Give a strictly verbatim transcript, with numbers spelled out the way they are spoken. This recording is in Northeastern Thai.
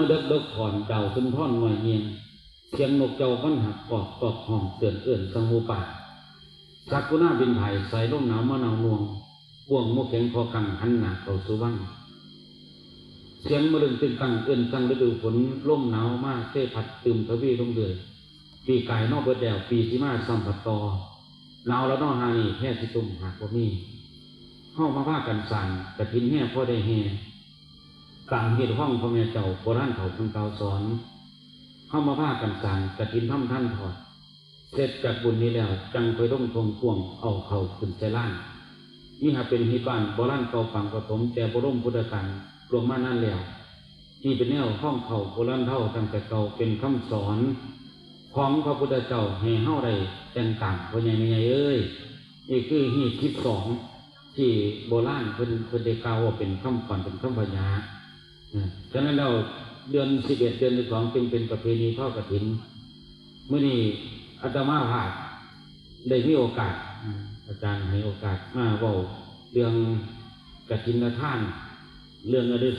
เลิกเลิกผ่อนดาวสุนทรง่อยเงียง เสียงนกเจ้าวันหักกอกกอกห้องเตือนเอิ้นสังหมู่ป่า สักกุณาบินไผ่สายลมหนาวมาหนาวนวง บ่วงหมู่แข็งคอกังหันหน้าเข้าสู่วัง เสียงมะลึงตึงตังเอิ้นสั่งฤดูฝน ลมหนาวมาเซพัดตึมทวีลงเรื่อย ปีกายนอกเบิดแล้ว ปีสิมาซ้ำผัดต่อ หนาวแล้วเนาะฮานี่ แพสิตุ่มหากบ่มี เฮามาพากันสร้างกฐินแห่พอได้แห่ ตามฮีตห้องพ่อแม่เจ้าโบราณเฒ่าเพิ่นกล่าวสอน เฮามาพากันสร้างกฐินทำทันทอด เสร็จจากบุญนี้แล้ว จั่งค่อยลงทงกวงเอาเข้าขึ้นใส่ลาน นี่หากเป็นฮีตบ้านโบราณเก่าปางปฐมแต่บรมพุทธกาลล่วงมานานแล้ว นี่เป็นแนวห้องเข้าโบราณเฒ่าตั้งแต่เก่าเป็นคำสอน ของพระพุทธเจ้าให้เฮาได้แต่งตาม พ่อใหญ่แม่ใหญ่เอ้ย นี่คือฮีตสิบสอง ที่โบราณเพิ่น เพิ่นได้กล่าวว่าเป็นคำขวัญเป็นคำพยา นะ ฉะนั้นแล้วเดือนสิบเอ็ด เดือนสิบสอง จึงเป็นประเพณีทอดกฐิน มื้อนี้อาตมาภาพได้มีโอกาส อ่า อาจารย์ให้โอกาสมาเว้าเรื่องกฐินทาน เรื่องอนุ